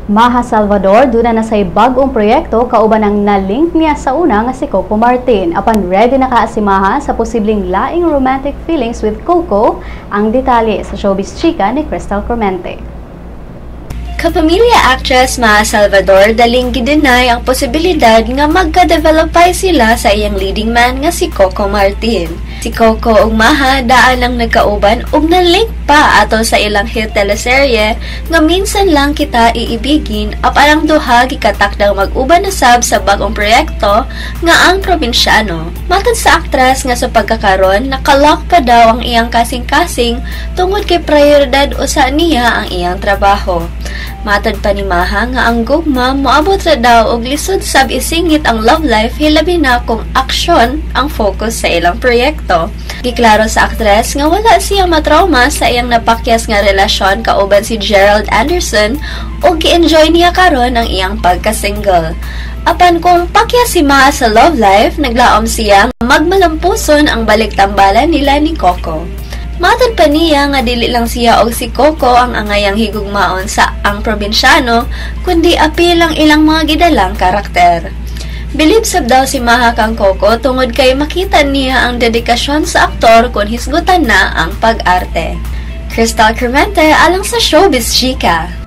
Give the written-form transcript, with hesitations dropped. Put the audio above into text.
Maja Salvador duna na say bag-ong proyekto kauban ang na-link niya sa una nga si Coco Martin. Apan ready na ka si Maja sa posibleng laing romantic feelings with Coco? Ang detalye sa Showbiz Chika ni Crystal Clemente. Kapamilya actress Maja Salvador daling gi-deny ang posibilidad nga magka-develop sila sa iyang leading man nga si Coco Martin. Si Coco ug Maja daan lang nagkauban ug na-link pa ato sa ilang hit teleserye nga Minsan Lang Kita Iibigin, apan ang duha gikatakdang mag-uban na sab sa bag-ong proyekto nga Ang Probinsyano. Matod sa aktres nga sa pagkakaron, nakalock pa daw ang iyang kasing-kasing tungod kay prioridad usa niya ang iyang trabaho. Matod pa ni Maja nga ang gugma moabot ra daw og lisod sab isingit ang love life, hilabi na kung aksyon ang focus sa ilang proyekto. Giklaro sa aktres nga wala siya matrauma sa iyang napakyas nga relasyon kauban si Gerald Anderson ug gi-enjoy niya karon ang iyang pagka-single. Apan kung pakyas si Maja sa love life, naglaom siya magmalampuson ang balik tambalan nila ni Coco. Matod pa niya nga dili lang siya og si Coco ang angayang higugmaon sa Ang Probinsyano, kundi apil ang ilang mga gidalang karakter. Bilib sab daw si Maja kang Coco tungod kay makita niya ang dedikasyon sa aktor kung hisgutan na ang pag-arte. Crystal Clemente alang sa Showbiz Chika.